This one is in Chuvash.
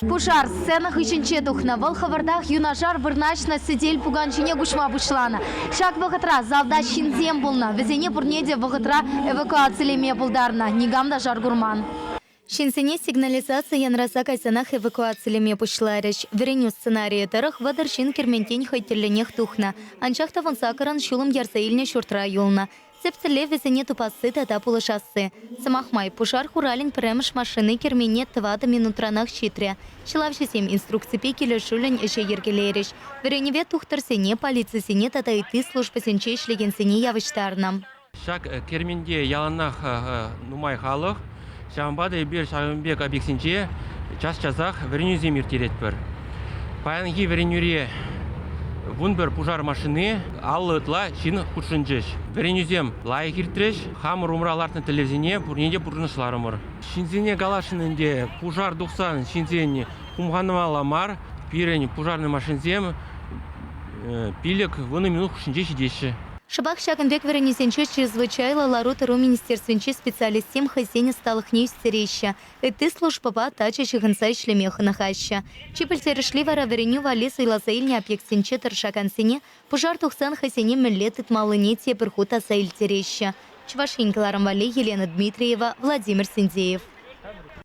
Пушар сцена хыҫӗнче тухнӑ. Вӑл хӑвӑртах юнашар вырнаҫнӑ сӗтел-пукан ҫине куҫма пуҫланӑ. Ҫак вӑхӑтра залта ҫынсем пулнӑ. Вӗсене пурне те вӑхӑтра эвакуацилеме пултарнӑ. Никам та шар курман. Ҫынсене сигнализаци янраса кайсанах эвакуацилеме пуҫларӗҫ. Вӗренӳ сценарийӗ тӑрӑх 30 ҫын керментен хӑй тӗллӗнех тухнӑ. Анчах та 18-ӑн ҫулӑм ярса илнӗ ҫуртра юлнӑ. Тӗп тӗллев вӗсене тупасси тата пулӑшасси. Сӑмах май, пушар хуралӗн пӗрремӗш машини кермене тӑватӑ минутранах ҫитрӗ. Ҫӑлавҫӑсем инструкципе килӗшӳллӗн ӗҫе йӗркелерӗҫ. Вӗренӗве тухтӑрсене, полицисене тата ытти службӑсенче ӗҫлекенсене явӑҫтарнӑ. Ҫак керменте яланах нумай халӑх. Ҫавӑнпа та эпир ҫакӑн пек объектсенче час-часах вӗренӳсем ирттеретпӗр. Паянхи вӗренӳре 11 пушар машини, 50 ытла ҫын хутшӑнчӗҫ. Вӗренӳсем лайӑх иртрӗҫ. Хамӑр умра лартнӑ тӗллевсене пурне те пурнӑҫларӑмӑр. Ҫынсене каласшӑн ӗнтӗ, пушар тухсан ҫынсен хумханмалла мар. Пирӗн пушарнӑй машинсем 5-10 минут хушшинче ҫитеҫҫӗ. Шӑпах ҫакӑн пек вӗренӳсенче чрезвычайлӑ лару-тӑру министерствинчи специалистсем хӑйсен ӑсталӑхне ӳстереҫҫӗ, ытти службӑпа тачӑ ҫыхӑнса ӗҫлеме хӑнӑхаҫҫӗ. Чи пӗлтерӗшли вара вӗренӳ валли суйласа илнӗ объектсенче тӑрӑшакансене пушар тухсан хӑйсене мӗнле тытмаллине тепӗр хут аса илтереҫҫӗ. Чӑваш Ен кӑларӑм валли Елена Дмитриева, Владимир Синдеев.